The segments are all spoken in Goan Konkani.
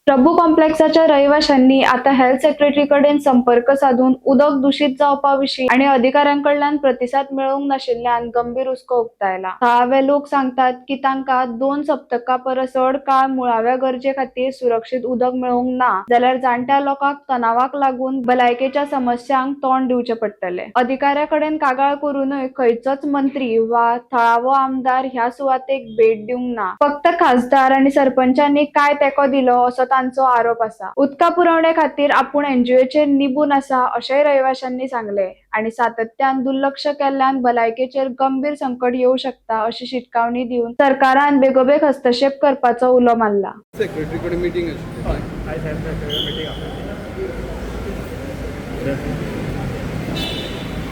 प्रभू कॉम्प्लेक्साच्या रहिवाशांनी आता हेल्थ सेक्रेटरी कडेन संपर्क साधून उदक दुशीत जावपा विशीं आनी अधिकाऱ्यां कडल्यान प्रतिसाद मेळोवंक नाशिल्ल्यान गंभीर हुस्को उक्तायला. थळावे लोक सांगतात की तांकां 2 सप्तकां परस चड काळ मुळाव्या गरजे खातीर सुरक्षीत उदक मेळोवंक ना जाल्यार जाणट्या लोकांक तणावाक लागून भलायकेच्या समस्यांक तोंड दिवचें पडटलें. अधिकाऱ्या कडेन कागाळ करूनय खंयचोच मंत्री वा थळावो आमदार ह्या सुवातेक भेट दिवंक ना. फक्त खासदार आनी सरपंचांनी काय तेंको दिलो असो तांचो आरोप आसा. उदका पुरवणे खातीर आपूण एनजीओचेर निबून आसा अशेंय रहिवाशांनी सांगलें आनी सातत्यान दुर्लक्ष केल्ल्यान भलायकेचेर गंभीर संकट येवं शकता अशी शिटकावणी दिवन सरकारान बेगोबेग हस्तक्षेप करपाचो उलो मारला. सेक्रेटरी कडेन मिटींग आशिल्ली. हय, आयज हेल्थ सेक्रेटरी मिटींग आपयल्ली.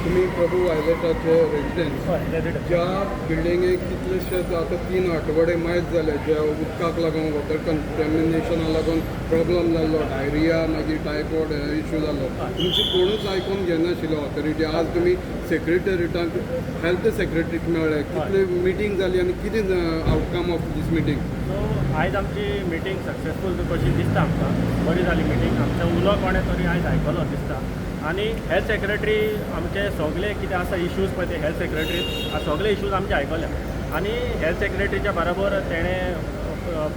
तुमी प्रभू वायलेटाचे रेजिडेंट? हय, रेजिडंट. ज्या बिल्डिंगेक कितलेशेच आतां 3 आठवडे मायज जाले, ज्या उदकाक लागून, वॉटर कंटेमिनेशना लागून प्रॉब्लम जाल्लो, डायरिया, मागीर टायफॉयड इश्यू जाल्लो, तुमची कोणूच आयकून घेनाशिल्लो ऑथॉरिटी. आज तुमी सेक्रेटरीटाक, हेल्थ सेक्रेटरीक मेळ्ळे, कितले मिटींग जाली आनी कितें outcome of this meeting? So आयज आमची मिटींग सक्सेसफूल कशी दिसता आमकां. बरी जाली मिटींग. आमचो उलो कोणें तरी आयज आयकलो दिसता आनी हेल्थ सेक्रेटरी आमचे सगळे कितें आसा इश्यूज पळय ते हेल्थ सेक्रेटरी सगळे इश्यूज आमचे आयकले आनी हेल्थ सेक्रेटरीच्या बरोबर तेणें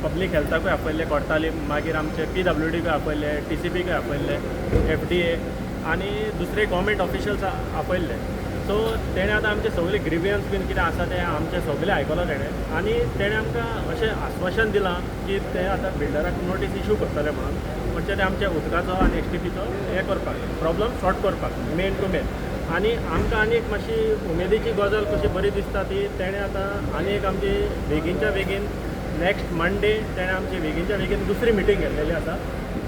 पब्लीक हेल्थाकूय आपयल्ले कोर्ताली, मागीर आमचे पीडब्ल्यूडीकूय आपयल्ले, टीसीपीकूय आपयल्ले, एफडीए आनी दुसरे गव्हर्मेंट ऑफिशियल्स आपयल्ले. सो तेणें आतां आमचे सगळे ग्रिवियन्स बीन कितें आसा तें आमचें सगळें आयकलो तेणें आनी तेणें आमकां अशें आस्वासन दिलां की ते आतां बिल्डराक नोटीस इशू करतले म्हणून, म्हणजे ते आमच्या उदकाचो आनी एसटीपीचो हें करपाक, प्रॉब्लम सॉर्ट करपाक मेन टू मेन. आनी आमकां आनी एक मातशी उमेदीची गजाल कशी बरी दिसता ती तेणें आतां आनी एक आमची बेगीनच्या बेगीन नेक्स्ट मंडे तेणें आमची बेगीनच्या बेगीन दुसरी मिटींग घेतलेली आसा.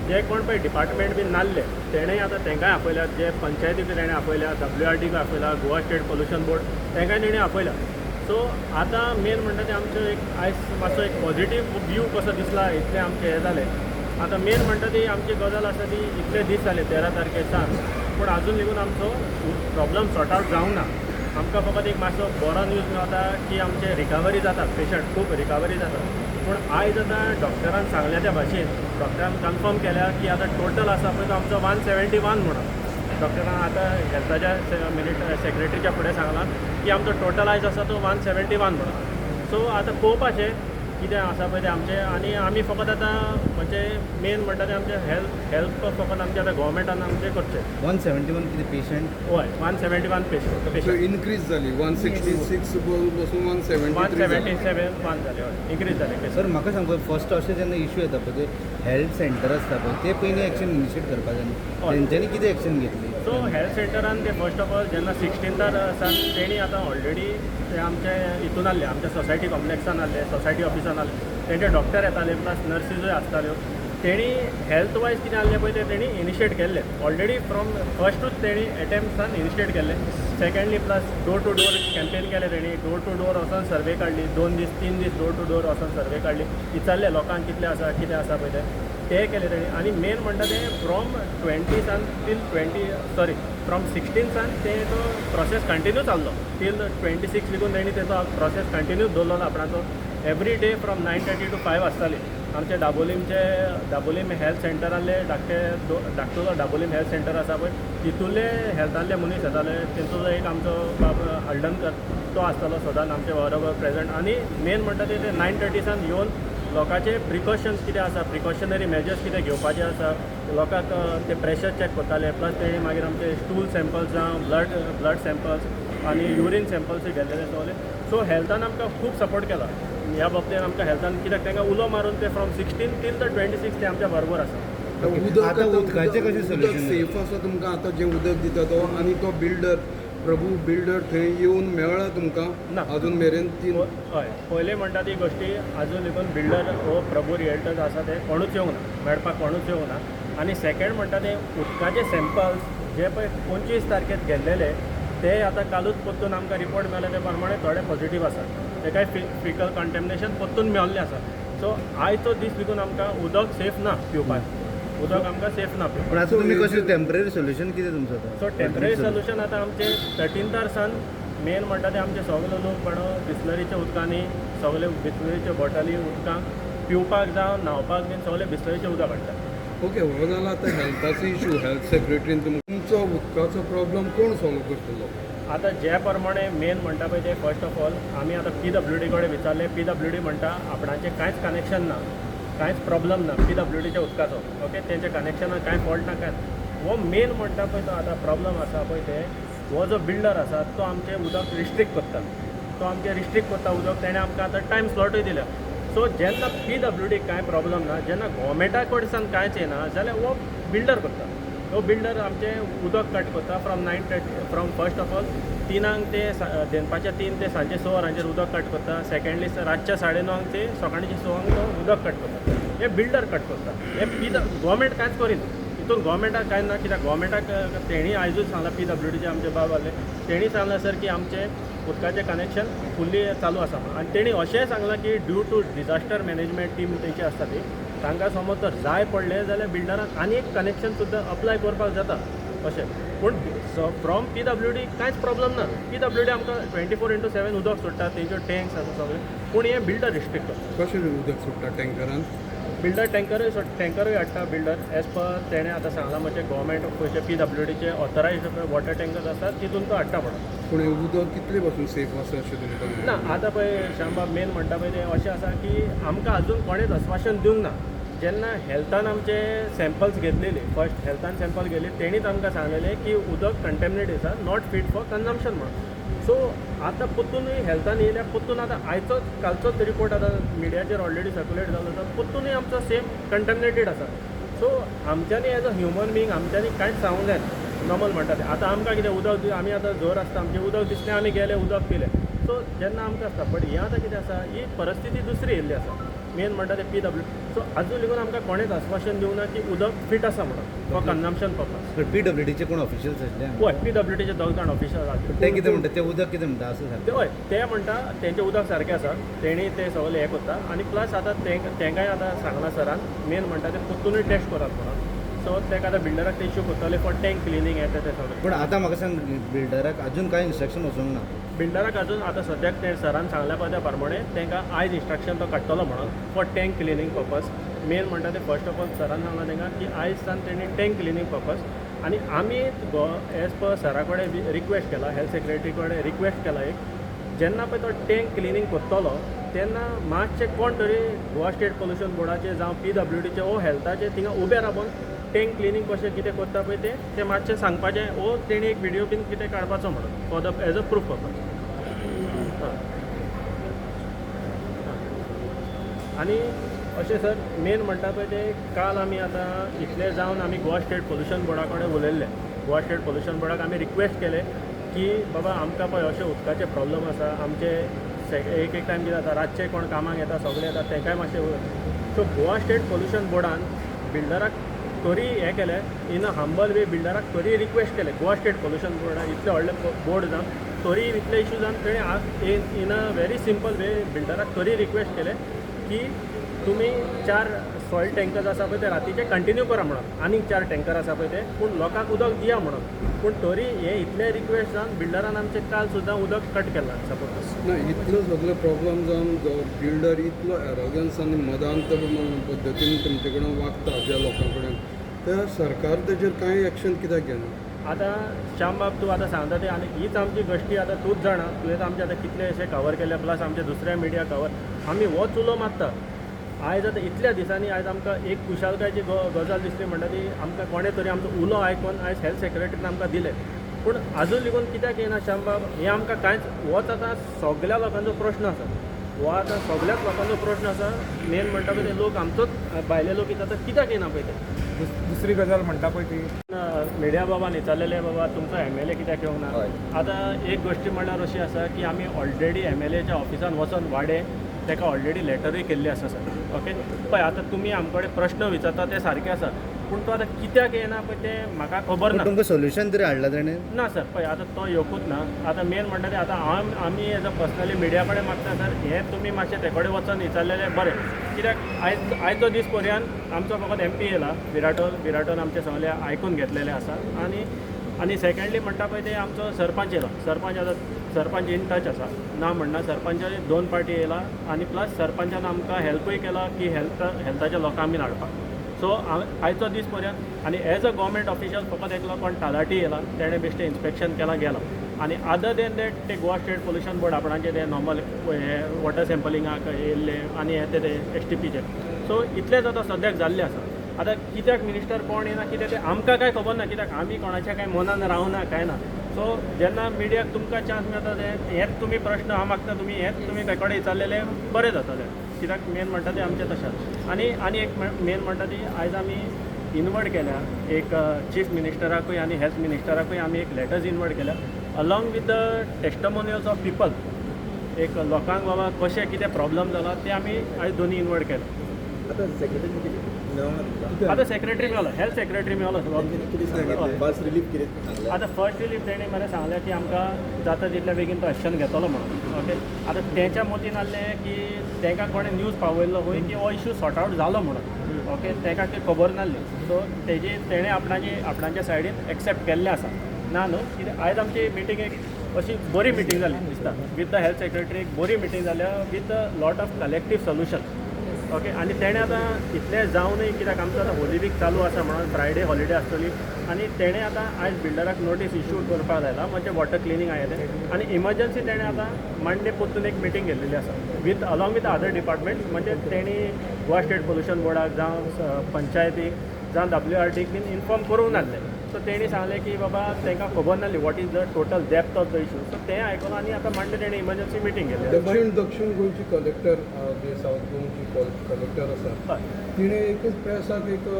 जे कोण पळय डिपार्टमेंट बीन नाल्ले तेणें आतां तांकांय आपयल्यात, जे पंचायतीक तेणें आपयल्या, डब्ल्यू आर डीकूय आपयला, गोवा स्टेट पोल्युशन बोर्ड तांकांय तेणें आपयला. सो आतां मेन म्हणटा तें आमचो एक आयज मातसो एक पॉझिटीव व्यू कसो दिसला, इतलें आमचें हें जालें. आतां मेन म्हणटा ती आमची गजाल आसा ती इतले दीस जाले 13 तारखे सावन, पूण आजून लेगून आमचो प्रॉब्लम सॉर्ट आवट जावंक ना. आमकां फकत एक मातसो बरो न्यूज मेळटा की आमचे रिकवरी जाता, पेशंट खूब रिकवरी जाता. पूण आयज आतां डॉक्टरान सांगल्या त्या भाशेन, डॉक्टरान कन्फर्म केल्या की आतां टोटल आसा पळय तो आमचो 171 म्हणून. डॉक्टरान आतां हेल्थाच्या मिनिट सेक्रेटरीच्या फुडें सांगलां की आमचो टोटल आयज आसा तो 171 म्हणून. सो आतां पळोवपाचें कितें आसा पळय तें आमचें. आनी आमी फकत आतां म्हणजे मेन म्हणटा तें आमचें हेल्प फकत आमचें आतां गोवोरमेंटान आमचें करचें. 171 कितें पेशंट? हय, 171 पेशंट. So patient. इनक्रीज जाली 166 बसून one seventy one three. Seventy seven one जाले, हय, इनक्रीज जाले केस. सर, म्हाका सांग, फर्स्ट अशें जेन्ना इशू येता पळय, ते हेल्थ सेंटर आसता पळय, ते पयलीं एक्शन इनिशिएट करपाक जाय न्ही. हय. तेंच्यांनी कितें एक्शन घेतली? सो हेल्थ सेंटरान ते फर्स्ट ऑफ ऑल जेन्ना 16थार सावन तेणी आतां ऑलरेडी ते आमचे हितून आहले, आमच्या सोसायटी कॉम्प्लेक्सान आहले, सोसायटी ऑफिसान आहले, तेंचे डॉक्टर येताले, प्लस नर्सीसूय आसताल्यो. तेणी हेल्थ वायज कितें आहलें पळय तें तेणी इनिशिएट केल्लें ऑलरेडी. फ्रॉम फर्स्टूच तेणी एटेम्प्सान इनिशिएट केल्लें. Secondly, plus door to door campaign केलें तेणी. डोर टू डोर वचोन सर्वे काडली, 2 दीस 3 दीस डोर टू डोर वचोन सर्वे काडली, विचारलें लोकांक कितलें आसा, कितें आसा पळय तें, ते केलें तेणी. आनी मेन म्हणटा तें फ्रॉम 20 सान टील 20, सॉरी, फ्रॉम 16 सान ते तो प्रोसेस कंटिन्यू चाललो टील 26 लेगून. तेणी तेचो प्रोसेस कंटिन्यू दवरलो आपणाचो. Every day from 9:30 to 5 आसताली. आमचे दाबोलीमचे दाबोलीम हेल्थ सेंटर आहले धाकटे, धाकटुलो दाबोलीम हेल्थ सेंटर आसा पळय, तितूंतले हेल्थांतले मनीस येताले. तेंचो जो एक आमचो बाब हळदणकर तो आसतालो सदांच आमचे बरोबर प्रेजंट. आनी मेन म्हणटा ते 9:30 सान येवन लोकांचे प्रिकॉशन्स कितें आसा, प्रिकॉशनरी मेजर्स कितें घेवपाचे आसा लोकांक, ते प्रेशर चॅक करताले. प्लस तेणी मागीर आमचे स्टूल सॅम्पल्स जावं ब्लड सॅम्पल्स आनी युरीन सॅम्पल्सूय घेतलेले सगळे. सो हेल्थान आमकां खूब सपोर्ट केला ह्या बाबतीन आमकां हेल्थान, कित्याक तांकां उलो मारून ते from 16 till the 26 ते आमच्या बरोबर आसा. उदक आतां उदकाचें कशें उदक solution? सेफ आसा तुमकां आतां जें उदक दिता तो? आनी तो बिल्डर, प्रभू बिल्डर थंय येवन मेळ्ळा तुमकां? ना. अजून मेरेन तीन हय, पयलें म्हणटा ती गोश्टी आजून लेगून बिल्डर हो प्रभू रियल्टर्स आसा ते कोणूच येवंक ना मेळपाक, कोणूच येवंक ना. आनी सेकंड म्हणटा ते उदकाचे सॅम्पल्स जे पळय 25 तारखेक घेतलेले, ते आतां कालूच परतून आमकां रिपोर्ट मेळ्ळे, ते प्रमाणे थोडे पॉझिटीव आसा. तेकाय फिकल कंटेमिनेशन परतून मेळिल्लें आसा. सो आयचो दीस लेगून आमकां उदक सेफ ना पिवपाक, उदक आमकां सेफ ना पिवपाक. पण आतां तुमी कशें टेम्पररी सोल्युशन कितें तुमचो आतां? सो टेम्पररी सोल्युशन आतां आमचे 13थार सान मेन म्हणटा ते आमचे सगळे लोक बांडो बिस्लरीच्या उदकांनी, सगळे बिस्लरीच्यो बॉटली उदकांक पिवपाक जावं न्हांवपाक बीन सगळें बिसलरीचें उदक हाडटा. ओके, हो जाला आतां हेल्थाचो इशू. हेल्थ सेक्रेटरीन तुमचो उदकाचो प्रॉब्लम कोण सॉल्व करतलो? आतां जे प्रमाणे मेन म्हणटा पळय ते फर्स्ट ऑफ ऑल आमी आतां पीडब्ल्यूडी कडेन विचारलें. पीडब्ल्यूडी म्हणटा आपणाचें कांयच कनेक्शन ना, कांयच प्रॉब्लम ना पीडब्ल्यूडीच्या उदकाचो. ओके, तेंच्या कनेक्शनाक कांय फॉल्ट ना, कांय. हो मेन म्हणटा पळय तो आतां प्रॉब्लम आसा पळय ते हो जो बिल्डर आसा तो आमचें उदक रिस्ट्रिक्ट करता, तो आमचें रिस्ट्रिक्ट करता उदक. तेणें आमकां आतां टायम स्लॉटूय दिल्या. सो जेन्ना पीडब्ल्यूडी कांय प्रॉब्लम ना, जेन्ना गोवोरमेंटा कडच्यान कांयच येना जाल्यार हो बिल्डर करता. हो बिल्डर आमचें उदक कट करता from 9:30, from first of all 3 ते दनपारच्या 3 ते सांजे 6 वरांचेर उदक कट करता. सेकेंडली रातच्या 9:30 ते सकाळच्या 6 तो उदक कट करता. हे बिल्डर कट करता, हे पी गोवोरमेंट कांयच करिना. हितून गोवोरमेंटाक कांय ना, कित्याक गोवोरमेंटाक तेणी आयजूच सांगलां, पीडब्ल्यूडीचे आमचे बाब आहले तेणी सांगलां सर की आमचें उदकाचें कनेक्शन फुल्ली चालू आसा म्हणून. आनी तेणी अशेंय सांगलां की due to disaster management team तेंची आसता ती, तांकां समज जर जाय पडलें जाल्यार बिल्डराक आनी एक कनेक्शन सुद्दां अप्लाय करपाक जाता अशें. पूण फ्रॉम पीडब्ल्यूडी कांयच प्रॉब्लम ना. पीडब्ल्यूडी आमकां 24x7 उदक सोडटा, तेंच्यो टँक्स आसा सगळे. पूण हें बिल्डर रिस्ट्रिक्ट करता. कशें उदक सुट्टा टँकरान? बिल्डर टँकरूय टँकरूय हाडटा बिल्डर एज पर तेणें आतां सांगलां म्हणजे गोवोरमेंट खंयचे पीडब्ल्यूडीचे ऑथरायज वॉटर टँकर्स आसतात तितून तो हाडटा म्हणून. पूण हें उदक कितले पासून सेफ आसा अशें तुमकां? ना, आतां पळय श्यामबाब, मेन म्हणटा पळय तें अशें आसा की आमकां अजून कोणेंच आस्वासन दिवंक ना. जेन्ना हेल्थान आमचे सॅम्पल्स घेतलेले, फर्स्ट हेल्थान सॅम्पल घेतले, तेणीच आमकां सांगलेलें की उदक कंटेमिनेट आसा, not fit for consumption म्हणून. सो आतां परतूनय हेल्थान येयल्या, परतून आतां आयचोच कालचोच रिपोर्ट आतां मिडियाचेर ऑलरेडी सर्कुलेट जालो आसा, परतूनय आमचो सेम कंटेमिनेटेड आसा. सो आमच्यांनी एज अ ह्युमन बिंग आमच्यांनी कांयच सांगूंक जायना. नॉर्मल म्हणटा तें आतां आमकां कितें उदक, आमी आतां जोर आसता आमचें उदक दिसलें आमी गेले उदक पिले. सो जेन्ना आमकां आसता, बट हें आतां कितें आसा, ही परिस्थिती दुसरी येयल्ली आसा. मेन म्हणटा ते पीडब्ल्यू. सो अजून लेगून आमकां कोणेंच आस्वासन दिवंक ना की उदक फिट आसा म्हणून फॉर कन्जम्पशन पर्पज. पण पीडब्ल्यूडीचे कोण ऑफिशियल्स आसले? हय, पीडब्ल्यूडीचे दोग जाण ऑफिशियल आसले. ते कितें म्हणटा, ते उदक कितें म्हणटा असं ते हय, ते म्हणटा तेंचें उदक सारकें आसा, तेणी ते सगळें हें करता. आनी प्लस आतां तेंकांय आतां सांगलां सरान, मेन म्हणटा ते परतूनय टेस्ट करात म्हणून. सो तेका आतां बिल्डराक ते इश्यू करतले फॉर टँक क्लिनींग हें तें सगळें. पण आतां म्हाका सांग, बिल्डराक अजून कांय इन्स्ट्रक्शन वचूंक ना? बिल्डराक अजून आतां सद्याक ते सरान सांगल्या पळय त्या प्रमाणे तांकां आयज इन्स्ट्रक्शन तो काडटलो म्हणून for tank cleaning purpose. Main म्हणटा ते फर्स्ट ऑफ ऑल सरान सांगलां तांकां की आयज सावन तेणी टँक क्लिनींग पर्पज. आनी आमी एज पर सरा कडेन रिक्वेस्ट केला, हेल्थ सेक्रेटरी कडेन रिक्वेस्ट केला एक, जेन्ना पळय तो टँक क्लिनींग करतलो तेन्ना मातशें कोण तरी गोवा स्टेट पोल्युशन बोर्डाचे जावं पीडब्ल्यूडीचे वो हेल्थाचे थिंगा उबे राबोन टँक क्लिनींग कशें कितें करता पळय तें तें मातशें सांगपाचें, वो तेणी एक विडियो बीन कितें काडपाचो म्हणून for the as a proof purpose. आनी अशें सर मेन म्हणटा पळय तें काल आमी आतां इतलें जावन आमी गोवा स्टेट पोल्युशन बोर्डा कडेन उलयल्ले. गोवा स्टेट पोल्युशन बोर्डाक आमी रिक्वेस्ट केलें की बाबा आमकां पळय अशें उदकाचे प्रॉब्लम आसा, आमचे एक एक टायम कितें जाता रातचे कोण कामाक येता सगळे येता तेंकांय मातशें. सो गोवा स्टेट पोल्युशन बोर्डान बिल्डराक तरी हें केलें, इन अ हंबल वे बिल्डराक तरी रिक्वेस्ट केलें. गोवा स्टेट पोल्युशन बोर्डान इतलें व्हडलें बोर्ड जावन तरी इतले इशू जावन तेणें in a very simple way बिल्डराक तरी रिक्वेस्ट केलें की तुमी 4 सॉयल टँकर्स आसा पळय ते रातीचे कंटिन्यू करा म्हणून, आनीक 4 टँकर आसा पळय ते, पूण लोकांक उदक दिया म्हणून. पूण तरी हे इतले रिक्वेस्ट जावन बिल्डरान आमचें काल सुद्दां उदक कट केलां सपोज. ना, इतलो सगलो प्रॉब्लम जावन जो बिल्डर इतलो एरोगन्स आनी मदांत पद्दतीन तुमचे कडेन वागता ज्या लोकां कडेन, त्या सरकार तेजेर कांय एक्शन कित्याक घेना? आतां श्यामबाब तूं आतां सांगता तें, आनी हीच आमची गोश्टी आतां तूंच जाणा, तुवें आमचे आतां कितले अशे कवर केले, प्लस आमचे दुसऱ्या मिडिया कवर, आमी हो चुलो मारता. आयज आतां इतल्या दिसांनी आयज आमकां एक खुशालकायची गजाल दिसली म्हणटा ती आमकां कोणें तरी आमचो उलो आयकून आयज हेल्थ सेक्रेटरीन आमकां दिलें. पूण आजून लेगून कित्याक येना श्यामबाब, हें आमकां कांयच, होच आतां सगल्या लोकांचो प्रश्न आसा, हो आतां सगल्याच लोकांचो प्रश्न आसा. मेन म्हणटा पळय ते लोक आमचोच भायले लोक आतां कित्याक येना पळय ते. दुसरी गजाल म्हणटा पळय ती मिडिया बाबान विचारलेले, बाबा तुमचो एम एल ए कित्याक येवंक ना? आतां एक गोश्टी म्हणल्यार अशी आसा की आमी ऑलरेडी एम एल एच्या ऑफिसान वचोन वाडे ताका ऑलरेडी लेटरूय केल्ली आसा सर. ओके, पळय आतां तुमी आमचे कडेन प्रश्न विचारता ते सारके आसा, पूण तो आतां कित्याक येना पळय तें म्हाका खबर ना. तुमकां सोल्युशन तरी हाडलां तेणें? ना सर, पळय आतां तो येवकूच ना. आतां मेन म्हणटा तें आतां आमी एज अ पर्सनली मिडिया कडेन मागता सर, हें तुमी मातशें ते कडेन वचोन विचारलेलें बरें, कित्याक आयचो दीस पर्यंत आमचो फकत एम पी येयला, विराटोन आमचें सगळें आयकून घेतलेलें आसा. आनी आनी सेकेंडली म्हणटा पळय ते आमचो सरपंच येयला, सरपंच आतां सरपंच इन टच आसा. ना म्हणना, सरपंचाचे दोन पार्टी येयला आनी प्लस सरपंचान आमकां हेल्पूय केला की हेल्थाच्या लोकांक बीन हाडपाक. सो आयचो दीस पर्यंत आनी एज अ गव्हर्मेंट ऑफिशियल फकत एकलो कोण तलाठी येयला, तेणें बेश्टें इन्स्पेक्शन केलां, गेलो. आनी अदर देन that ते गोवा स्टेट पोल्युशन बोर्ड आपणाचे ते नॉर्मल हे वॉटर सॅम्पलिंगाक येयल्ले आनी हे ते एसटीपीचे. सो इतलेंच आतां सद्याक जाल्लें आसा. आतां कित्याक मिनिस्टर कोण येना कितें तें आमकां कांय खबर ना, कित्याक आमी कोणाच्या कांय मनान रावना कांय ना. सो जेन्ना मिडियाक तुमकां चान्स मेळटा ते हेच तुमी प्रश्न हांव मागता, तुमी हेच तुमी ते कडेन विचारलेले बरें जातलें, कित्याक मेन म्हणटा तें आमचें तशेंच. आनी आनी एक मेन म्हणटा ती आयज आमी इनवर्ड केल्या एक चीफ मिनिस्टराकूय आनी हेल्थ मिनिस्टराकूय आमी एक लेटर्स इनवर्ड केल्या along with the testimonials of people. एक लोकांक बाबा कशें कितें प्रॉब्लम जाला ते आमी आयज दोनी इनवर्ड केले. आतां सेक्रेटरी कितें मेळोंक ना तुमकां? आतां सेक्रेटरी मेवलो, हेल्थ सेक्रेटरी मेवलो. तेंच्यांनी कितें सांगितलें? फर्स्ट रिलीफ कितें सांगलें? आतां फर्स्ट रिलीफ तेणी मरे सांगलें की आमकां जाता तितल्या बेगीन तो एक्शन घेतलो म्हणून. ओके, आतां तेंच्या मतीन आहलें की तांकां कोणें न्यूज पावयल्लो खंय की हो इशू सॉर्ट आवट जालो म्हणून. ओके, ताका ती खबर नासली. सो तेजी तेणें आपणाची आपणाच्या सायडीन एक्सेप्ट केल्लें आसा. ना न्हू, कित्याक आयज आमची मिटींग एक अशी बरी मिटींग जाली दिसता विथ the health secretary. एक बरी मिटींग जाल्या with a lot of collective solution. Okay, आनी तेणें आतां इतलें जावनूय, कित्याक आमचो आतां होली वीक चालू आसा म्हणून फ्रायडे हॉलिडे आसतली, आनी तेणें आतां आयज बिल्डराक नोटीस इश्यू करपाक लायला, म्हणजे वॉटर क्लिनींग आहा तें. आनी इमर्जन्सी तेणें आतां मंडे परतून एक मिटींग घेतलेली आसा with along with other department. म्हणजे तेणी गोवा स्टेट पोल्युशन बोर्डाक जावं पंचायतीक जावं डब्ल्यू आर डीक बीन इन्फॉर्म करूंक नासलें. सो तेणी सांगलें की बाबा तांकां खबर नासली what is the total depth of the issue. So तें आयकलां आनी आतां मंडे तेणें इमर्जन्सी मिटींग घेतली. दक्षिण गोंयची कलेक्टर, जे सावथ गोंयची कलेक्टर आसा, तिणें एकच प्रेसाक एक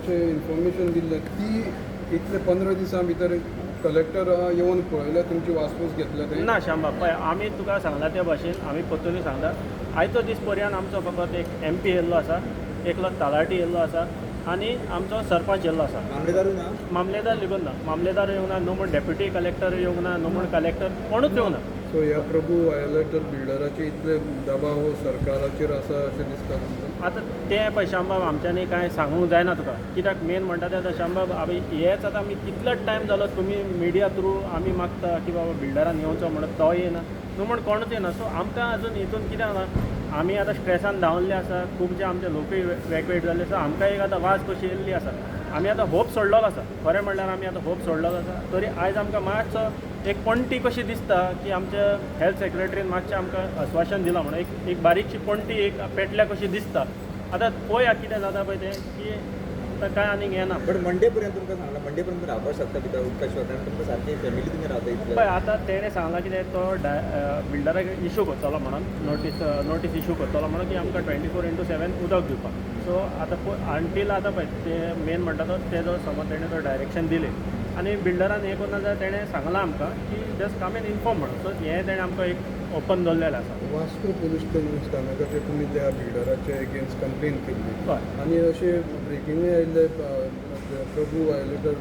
अशें इन्फॉर्मेशन दिल्लें, ती इतले 15 दिसां भितर कलेक्टर येवन पळयल्या, तुमची वासपूस घेतल्या ते? ना श्यामबाब, पळय, आमी तुका सांगला त्या भाशेन आमी परतूनय सांगता, आयचो दीस पर्यंत आमचो फकत एक एमपी येयल्लो आसा, एकलो तलाठी येयल्लो आसा आनी आमचो सरपंच येयल्लो आसा. मामलेदारूय ना? मामलेदार लेगून ना. मामलेदार येवंक ना, न्हू म्हूण डेप्युटी कलेक्टर येवंक ना, न्हू म्हूण कलेक्टर कोणूच येवंक ना. सो ह्या प्रभू वायलेटर बिल्डराचे इतले दबाव सरकाराचेर आसा अशें दिसता तुमकां? आतां तें पळय श्यामबाब, आमच्यांनी कांय सांगूंक जायना तुका, कित्याक मेन म्हणटा तें आतां श्यामबाब, आमी हेच आतां आमी कितलो टायम जालो तुमी मिडिया थ्रू आमी मागता की बाबा बिल्डरान येवचो म्हणून, तो येयना, न्हू म्हण कोणूच येना. सो आमकां अजून हितून कितें जालां, आमी आतां स्ट्रेसान धांवल्ले आसा. खुबशे आमचे लोकूय वेकवेट जाल्ले आसा. आमकां एक आतां वाज कशी येयल्ली आसा. आमी आतां होप सोडलेलो आसा. खरें म्हणल्यार आमी आतां होप सोडलेलो आसा. तरी आयज आमकां मातसो एक पणटी कशी दिसता की आमच्या हेल्थ सेक्रेटरीन मातशें आमकां आस्वासन दिलां म्हणून एक एक बारीकशी पणटी एक पेटल्या कशी दिसता. आतां पळोवया कितें जाता पळय तें, की आतां कांय आनीक हें ना. बट मंडे पर्यंत तुमकां सांगलां, मंडे पर्यंत रावपाक शकता भितर उदका शिवाय? कारण तुमकां सारकी फॅमिली तुमी रावता इतले. पळय, आतां तेणें सांगलां कितें, तो बिल्डराक इशू करतलो म्हणून, नोटीस इशू करतलो म्हणून की आमकां 24x7 उदक दिवपाक. सो आतां अंटील आतां पळय ते मेन म्हणटा तो तेजो समज तेणें तो डायरेक्शन दिलें आनी बिल्डरान हें करूं ना जाल्यार तेणें सांगलां आमकां की जस्ट कम एंड इन्फॉर्म म्हणून. सो हें तेणें आमकां एक ओपन दवरलेलें आसा. वास्को पोलीस स्टेशन स्थानकाचेर तुमी त्या बिल्डराचे एगेन्स्ट कंप्लेन केल्ली आनी अशें ब्रेकिंगूय आयिल्लें, Prabhu Violator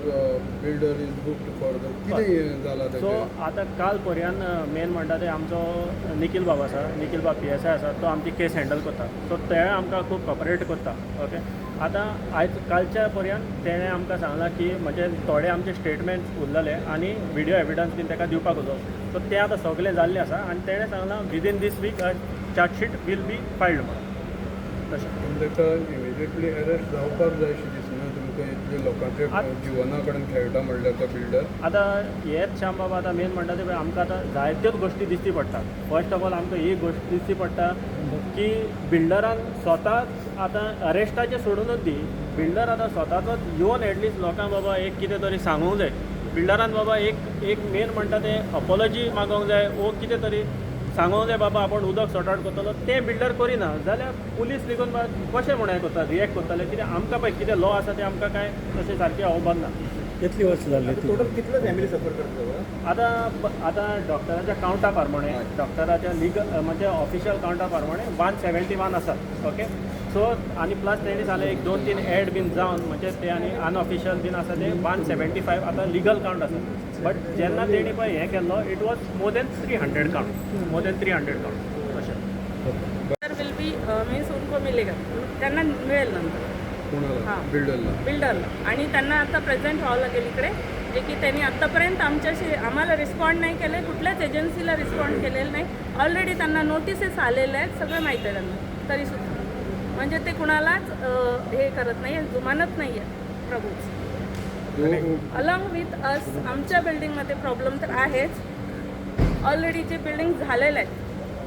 builder is booked for the कितें जालां सो ताचें? आतां काल पर्यंत मेन म्हणटा ते आमचो निखील बाब आसा, निखील बाब पीएसआय आसा, तो आमची केस हँडल करता. सो ते आमकां खूब कॉपरेट करता. ओके, आतां आयज कालच्या पर्यंत तेणें आमकां सांगलां की म्हणजे थोडे आमचे स्टेटमेंट्स उरलेले आनी विडियो एविडन्स बीन ताका दिवपाक उरलो. सो ते आतां सगळें जाल्लें आसा आनी तेणें सांगलां within this week chargesheet will be filed म्हणून तशें. पूण ताका इमिजिएटली अरेस्ट जावपाक जाय अशें दिसना तुमकां, इतले लोकांच्या जिवना कडेन खेळटा म्हणल्यार तो बिल्डर? आतां हेच श्याम बाबा, आतां मेन म्हणटा ते आमकां आतां जायत्योच गोश्टी दिश्टी पडटात. फर्स्ट ऑफ ऑल आमकां एक गोश्ट दिश्टी पडटा की बिल्डरान स्वताच आतां अरेस्टाचें सोडूनच दी, बिल्डर आतां स्वताचोच येवन एटलिस्ट लोकांक बाबा एक कितें तरी सांगूंक जाय. बिल्डरान बाबा एक एक मेन म्हणटा तें अपॉलॉजी मागोंक जाय वो कितें तरी सांगोंक जाय, बाबा आपूण उदक सॉर्ट आवट करतलो. तें बिल्डर करिना जाल्यार पुलीस लेगून कशें म्हूण हें करता, रिएक्ट करतले? कित्याक आमकां पळय कितें लॉ आसा तें आमकां कांय तशें सारकें खबर ना. कितली वर्सां जाली ती? टोटल कितले फॅमिली सफर करता? आतां आतां डॉक्टराच्या कावंटा प्रमाणे, डॉक्टराच्या लिगल म्हणजे ऑफिशियल कावंटा प्रमाणे 171 आसात. ओके, सो आनी प्लस तेणी सांगलें एक दोन तीन एड बीन जावन म्हणजे ते आनी अनऑफिशियल बीन आसा ते 175 आतां लिगल कावंट आसा. बट जेन्ना तेणी पळय हें केल्लो, it was more than 300 count, more than 300 count अशें. Will be means उनको मिलेगा, त्यांना मिळेल नंतर. कोणाला? हां. बिल्डरला? बिल्डरला. आणि त्यांना आता प्रेझेंट व्हावं लागेल इकडे. जे की त्यांनी आत्तापर्यंत आमच्याशी आम्हाला रिस्पॉन्ड नाही केले, कुठल्याच एजन्सीला रिस्पॉन्ड केलेलं नाही. ऑलरेडी त्यांना नोटिसेस आलेल्या आहेत, सगळं माहीत आहे त्यांना, तरीसुद्धा म्हणजे ते कुणालाच हे करत नाही, जुमानत नाही आहे प्रभूच. अलॉंग विथ अस आमच्या बिल्डिंगमध्ये प्रॉब्लेम तर आहेच. ऑलरेडी जे बिल्डिंग झालेलं आहेत,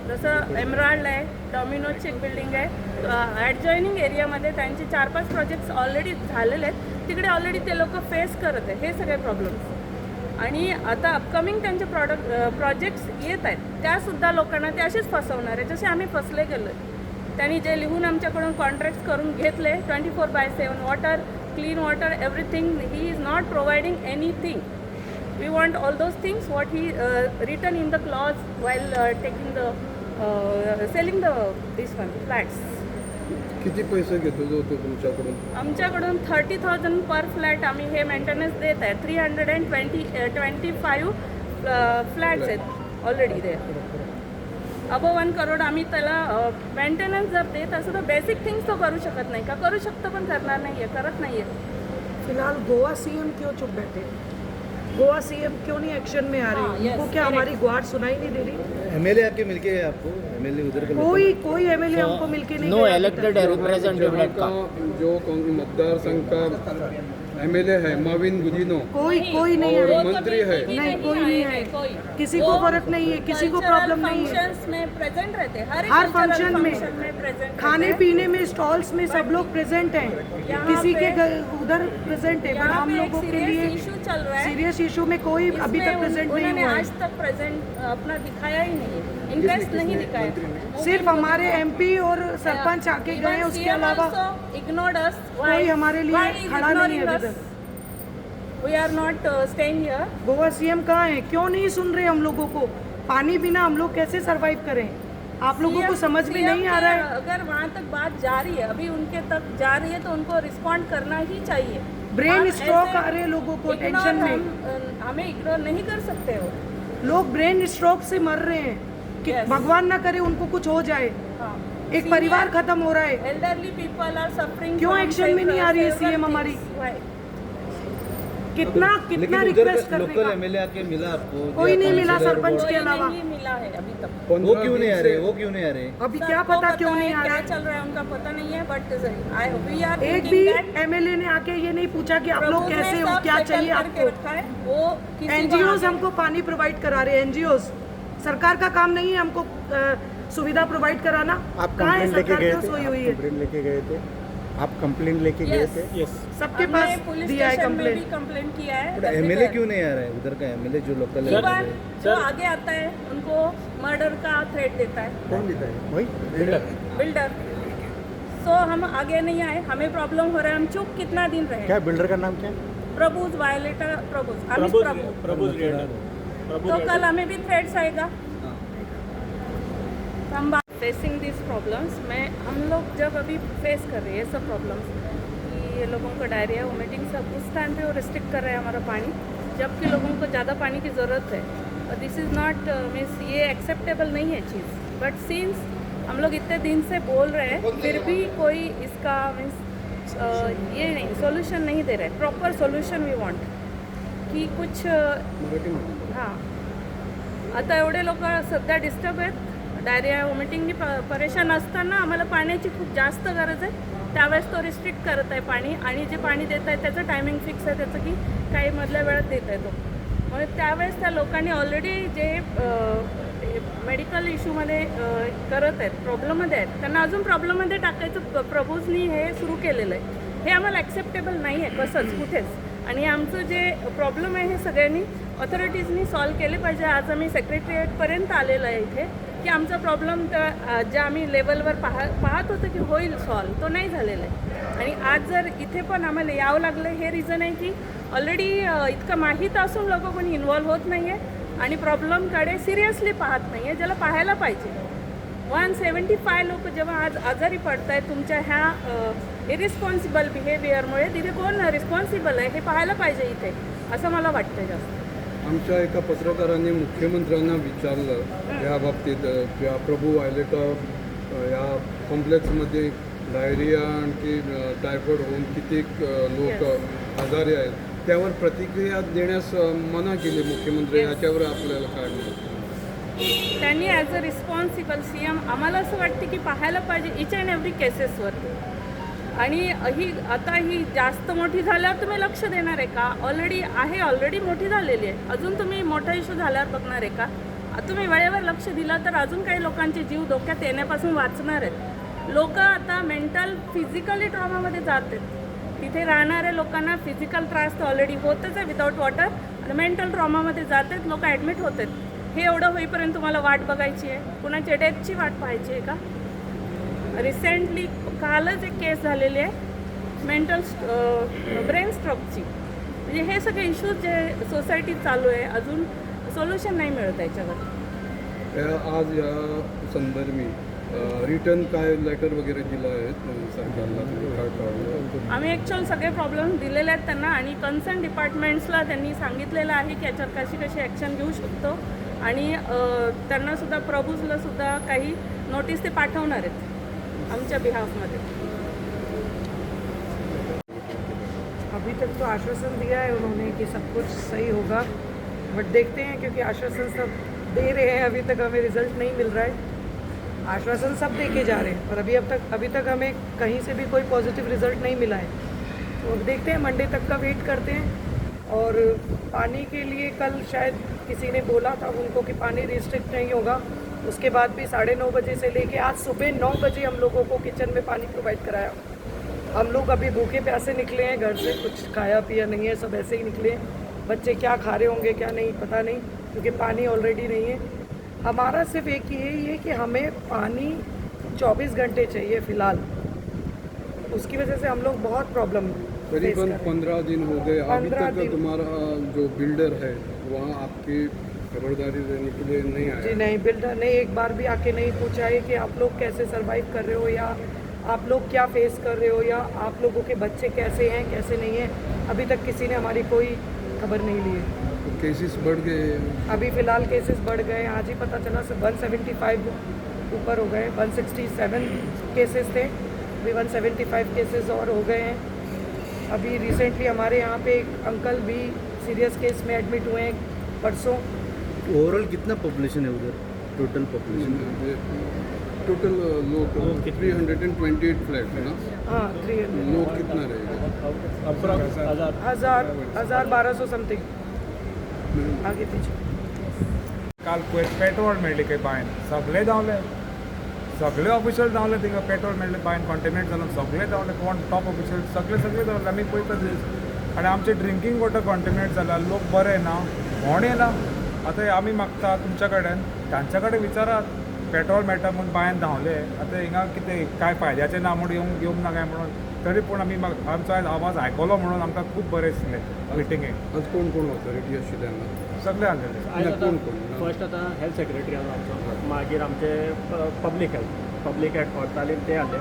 जसं एमराल्ड आहे, डॉमिनोजची एक बिल्डिंग आहे ॲडजॉईनिंग एरियामध्ये, त्यांचे चार पाच प्रोजेक्ट्स ऑलरेडी झालेले आहेत. तिकडे ऑलरेडी ते लोक फेस करत आहे हे सगळे प्रॉब्लेम्स आणि आता अपकमिंग त्यांचे प्रोजेक्ट्स येत आहेत, त्यासुद्धा लोकांना ते असेच फसवणार आहे जसे आम्ही फसले गेलो आहे. त्यांनी जे लिहून आमच्याकडून कॉन्ट्रॅक्ट्स करून घेतले, 24/7 water, clean water, everything, he is not providing anything. We want all those things what he written in the clause while taking the selling the this one flats. किती पैसे घेतो जो तो तुमच्याकडून? आमच्याकडून 30,000 पर फ्लॅट आम्ही हे मेंटेनन्स देत आहे. 320 25 फ्लॅट्स आहेत ऑलरेडी ते. अबो 1 करोड आम्ही त्याला मेंटेनन्स जर देत असू तर बेसिक थिंग्स तो करू शकत नाही का? करू शकतो, पण करणार नाही आहे, करत नाही आहे. फिलहाल गोवा सीएम क्यों चुप बैठे? गोवा सीएम क्यों नहीं एक्शन में आ रहे? हाँ, yes, उनको क्या हमारी गुहार सुनाई नहीं दे रही? एमएलए आके मिलके गए आपको? एमएलए उधर के? कोई कोई एमएलए हमको मिलके नहीं नो गया अभी तक। इलेक्टेड रिप्रेजेंटेटिव जहाँ का जो मतदार संघ का एमएलए है माविन गुदिनो कोई कोई नहीं और है। मंत्री है। नहीं, कोई नहीं आए। कोई किसी को फर्क नहीं है, किसी को प्रॉब्लम नहीं है। फंक्शंस में प्रेजेंट रहते हैं, हर एक हर cultural function में, function में प्रेजेंट. खाने पीने में, स्टॉल्स में सब लोग प्रेजेंट हैं, यहाँ किसी के उधर प्रेजेंट है, बट यहाँ हम पे एक लोगों के सीरियस लिए इशू चल रहा है. सीरियस इशू में कोई अभी इसमें तक प्रेजेंट नहीं उन्होंने हुआ है। आज तक प्रेजेंट अपना दिखाया ही नहीं है, इंटरेस्ट नहीं दिखाया. सिर्फ हमारे एमपी और सरपंच आके गए हैं, उसके अलावा इग्नोर्ड अस. कोई हमारे लिए खड़ा नहीं है अभी तक। We are not staying here. Goa CM कहाँ है? क्यों नहीं सुन रहे हम लोगों को? पानी बिना हम लोग कैसे सरवाइव करें? आप लोगों को समझ में नहीं आ रहा है? अगर वहाँ तक बात जा रही है, अभी उनके तक जा रही है, तो उनको रिस्पॉन्ड करना ही चाहिए. ब्रेन आप स्ट्रोक ऐसे आ रहे हैं लोगों को ignore tension में. हमें इग्नोर नहीं कर सकते हो. लोग ब्रेन स्ट्रोक से मर रहे हैं कि भगवान ना करे उनको कुछ हो जाए. एक परिवार खत्म हो रहा है. Elderly people are suffering. क्यों action में नहीं आ रही है CM हमारी? कितना कितना लेकिन उधर रिक्वेस्ट करने लोकल का? एमएलए आके मिला आपको? कोई नहीं मिला काउंसलर, सरपंच के अलावा. नहीं मिला है अभी तक. वो क्यों नहीं आ रहे? वो क्यों नहीं आ रहे? अभी क्या सबको पता क्यों है नहीं आ क्या रहे. चल रहा है उनका पता नहीं है, बट I we are एक भी एमएलए ने आके ये नहीं पूछा कि आप लोग कैसे हो, क्या चाहिए आपको. रखा है वो किसी को एनजीओ आगे- हमको पानी प्रोवाइड करा रहे हैं, एनजीओ. सरकार का काम नहीं है हमको सुविधा प्रोवाइड कराना? आप कहाँ है कंप्लेंट लेके सरकार? गए क्यों थे? सोई आप हुई है? कंप्लेंट लेके गए थे? आप कंप्लेंट लेके गए Yes. थे? सबके हमने पास पुलिस दिया है स्टेशन में भी कंप्लेंट. कंप्लेंट किया है. एमएलए क्यों नहीं आ रहा है उधर का एमएलए जो लोकल एक बार जो आगे आता है उनको मर्डर का थ्रेट देता है. कौन देता है? वही बिल्डर. बिल्डर. सो हम आगे नहीं आए. हमें प्रॉब्लम हो रहा है, हम चुप कितना दिन रहे? क्या बिल्डर का नाम क्या है? प्रभुज वायलेटर, प्रभुज, अमित प्रभु. तो कल हमें भी थ्रेट्स आएगा. हम फेसिंग this problems में हम लोग जब अभी फेस कर रहे हैं ये सब प्रॉब्लम्स कि ये लोगों को डायरिया, वोमिटिंग सब, उस टाइम पे वो रिस्ट्रिक्ट कर रहे हैं हमारा पानी, जबकि लोगों को ज़्यादा पानी की ज़रूरत है. और this is not means ये एक्सेप्टेबल नहीं है चीज़. बट सिंस हम लोग इतने दिन से बोल रहे हैं, फिर भी कोई इसका मीन्स ये नहीं, सॉल्यूशन नहीं दे रहे. प्रॉपर सॉल्यूशन we want की कुछ मराठीमध्ये. हां, आता एवढे लोक सध्या डिस्टर्ब आहेत, डायरिया, वॉमिटिंगनी परेशान असताना आम्हाला पाण्याची खूप जास्त गरज आहे. त्यावेळेस तो रिस्ट्रिक्ट करत आहे पाणी आणि जे पाणी देत आहे त्याचं टायमिंग फिक्स आहे त्याचं की काही मधल्या वेळात देत आहे तो. मग त्यावेळेस त्या लोकांनी ऑलरेडी जे मेडिकल इश्यूमध्ये करत आहेत, प्रॉब्लेममध्ये आहेत, त्यांना अजून प्रॉब्लेममध्ये टाकायचं प्रभूजनी हे सुरू केलेलं आहे. हे आम्हाला ॲक्सेप्टेबल नाही आहे कसंच, कुठेच. आणि आमचं जे प्रॉब्लेम आहे हे सगळ्यांनी ऑथॉरिटीजनी सॉल्व केले पाहिजे. आज आम्ही सेक्रेटरिएटपर्यंत आलेलो आहे इथे की आमचा प्रॉब्लेम तर ज्या आम्ही लेवलवर पाहत होतो की होईल सॉल्व, तो नाही झालेला आहे. आणि आज जर इथे पण आम्हाला यावं लागलं, हे रिझन आहे की ऑलरेडी इतकं माहीत असून लोक कोणी इन्वॉल्व्ह होत नाही आहे आणि प्रॉब्लेमकडे सिरियसली पाहत नाही आहे, ज्याला पाहायला पाहिजे. 175 लोक जेव्हा आज आजारी पडत आहेत तुमच्या ह्या इरिस्पॉन्सिबल बिहेवियरमुळे, तिथे कोण रिस्पॉन्सिबल आहे हे पाहायला पाहिजे इथे, असं मला वाटतं जास्त. आमच्या एका पत्रकारांनी मुख्यमंत्र्यांना विचारलं या बाबतीत, या प्रभू वायलेटा या कॉम्प्लेक्समध्ये डायरिया आणखी टायफॉइड होऊन किती लोक आजारी आहेत. त्यावर प्रतिक्रिया देण्यास मना केली मुख्यमंत्री, याच्यावर आपल्याला काय मत? त्यांनी ॲज अ रिस्पॉन्सिबल CM आम्हाला असं वाटते की पाहायला पाहिजे इच अँड एव्हरी केसेसवरती. आणि ही आता ही जास्त मोठी झाल्यावर तुम्ही लक्ष देणार आहे का? ऑलरेडी आहे, ऑलरेडी मोठी झालेली आहे, अजून तुम्ही मोठा इश्यू झाल्यावर बघणार आहे का? तुम्ही वेळेवर लक्ष दिलं तर अजून काही लोकांचे जीव धोक्यात येण्यापासून वाचणार आहेत. लोक आता मेंटल, फिजिकली ट्रॉमामध्ये जात आहेत. तिथे राहणाऱ्या लोकांना फिजिकल त्रास तर ऑलरेडी होतच आहे विदाऊट वॉटर, आणि मेंटल ट्रॉमामध्ये जात आहेत लोक, ॲडमिट होत आहेत. हे एवढं होईपर्यंत तुम्हाला वाट बघायची आहे? कुणाच्या डेथची वाट पाहायची आहे का? रिसेंटली कालच एक केस झालेली आहे मेंटल ब्रेन स्ट्रोकची. म्हणजे हे सगळे इश्यूज जे सोसायटीत चालू आहे, अजून सोल्युशन नाही मिळत याच्यावर. आज या संदर्भी रिटर्न काय लेटर वगैरे दिलं आहे सरकारला? तुम्ही काय कळवलं? आम्ही ॲक्च्युअल सगळे प्रॉब्लेम दिलेले आहेत त्यांना आणि कन्सर्न डिपार्टमेंट्सला त्यांनी सांगितलेलं आहे की याच्यावर कशी कशी ॲक्शन घेऊ शकतो आणि त्यांनासुद्धा, प्रभूजला सुद्धा काही नोटीस ते पाठवणार आहेत आमच्या बिहाफमध्ये. अभी तक तो आश्वासन दिया है उन्होंने कि सब कुछ सही होगा, बट देखते हैं, क्योंकि आश्वासन सब दे रहे हैं, अभी तक हमें रिजल्ट नहीं मिल रहा है. आश्वासन सब दे के जा रहे हैं, पर अभी तक हमें कहीं से भी कोई पॉजिटिव रिजल्ट नहीं मिला है. तो अब देखते हैं, मंडे तक का वेट करते हैं. और पानी के लिए कल शायद किसी ने बोला था उनको कि पानी रिस्ट्रिक्ट नहीं होगा. उसके बाद भी 9:30 बजे से लेके आज सुबह 9 बजे हम लोगों को किचन में पानी प्रोवाइड कराया. हम लोग अभी भूखे प्यासे निकले हैं घर से, कुछ खाया पिया नहीं है, सब ऐसे ही निकले हैं. बच्चे क्या खा रहे होंगे, क्या नहीं, पता नहीं, क्योंकि पानी ऑलरेडी नहीं है. हमारा सिर्फ एक यही है कि हमें पानी 24 घंटे चाहिए फ़िलहाल. उसकी वजह से हम लोग बहुत प्रॉब्लम करीबन 15 दिन हो गए, अभी 15 तक दिन। तुम्हारा जो बिल्डर है, वहाँ आपकी खबरदारी लेने के लिए नहीं आया? जी नहीं, बिल्डर ने एक बार भी आके नहीं पूछा है कि आप लोग कैसे सरवाइव कर रहे हो या आप लोग क्या फेस कर रहे हो या आप लोगों के बच्चे कैसे हैं, कैसे नहीं हैं. अभी तक किसी ने हमारी कोई खबर नहीं ली है. तो केसेस बढ़ गए? अभी फ़िलहाल केसेस बढ़ गए. आज ही पता चला, 175 ऊपर हो गए. 167 केसेस थे, अभी 175 केसेस और हो गए हैं. अभी रिसेंटली हमारे यहाँ पे एक अंकल भी सीरियस केस में एडमिट हुए हैं परसों. ओवरऑल कितना पॉपुलेशन है उधर, टोटल पॉपुलेशन? टोटल लोग 328 फ्लैट है ना? हाँ, 300. लोग कितना रहेगा? अप्रॉक्स 1000. हजार, हजार 1200 समथिंग, आगे पीछे. काल पयर पेट्रोल मेळ्ळें खंय बांयन. सगळे धांवले, सगळे ऑफिशियल धांवले थिंगा. पेट्रोल मेळ्ळें बांयन, कॉन्टेमिनेट जालो. सगळे धांवले, कोण टॉप ऑफिशियल, सगळे सगळे धांवले. आमी पळयता दीस आनी आमचें ड्रिंकींग वॉटर कॉन्टेमिनेट जाला. लोक बरे ना, कोण येना. आतां आमी मागता तुमच्या कडेन, तांच्या कडेन विचारात. पेट्रोल मेळटा म्हूण बांयन धांवले. आतां हिंगा कितें कांय फायद्याचें ना म्हूण येवंक येवंक ना काय म्हणून. तरी पूण आमी आमचो आयज आवाज आयकलो म्हणून आमकां खूब बरें दिसलें मिटिंगेक. आज कोण कोण ऑथॉरिटी आशिल्ले हांगा? सगळे आसलेले. आयज कोण कोण? फर्स्ट आतां हेल्थ सेक्रेटरी आलो आमचो, मागीर आमचे पब्लीक हेल्थ कोर्तालीम ते आले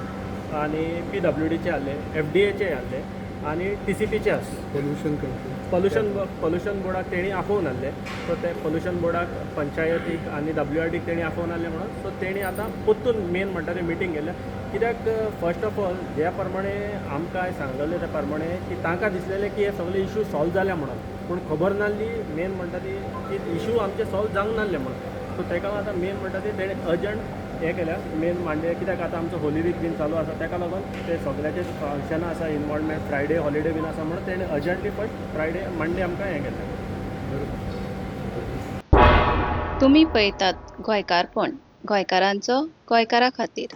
आनी पीडब्ल्यूडीचे आले, एफडीएचे आले आनी टीसीपीचे आस. Pollution control? Pollution pollution बोर्डाक तेणी आफोवन हाडले. सो ते पोल्युशन बोर्डाक, पंचायतीक आनी डब्ल्यू आर डीक तेणी आफोवन हाडले म्हणून. सो तेणी आतां परतून मेन म्हणटा ते मिटींग केल्या. कित्याक फर्स्ट ऑफ ऑल ज्या प्रमाणे आमकां सांगलेलें त्या प्रमाणे की तांकां दिसलेलें की हे सगळे इशू सॉल्व जाल्या म्हणून, पूण खबर नासली मेन म्हणटा ती की इशू आमचे सॉल्व जावंक नासले म्हणून. सो ताका आतां मेन म्हणटा ते तेणें अर्जंट हें केल्या मेन मांडे. कित्याक आतां आमचो होली वीक बीन चालू आसा, ताका लागून ते सगळ्याचे फंक्शनां आसा, इनवॉल्वमेंट, फ्रायडे हॉलिडे बीन आसा म्हणून तेणें अर्जंटली फर्स्ट फ्रायडे, मंडे आमकां हें केलें. तुमी पळयतात गोंयकारपण, गोंयकारांचो गोंयकारा खातीर.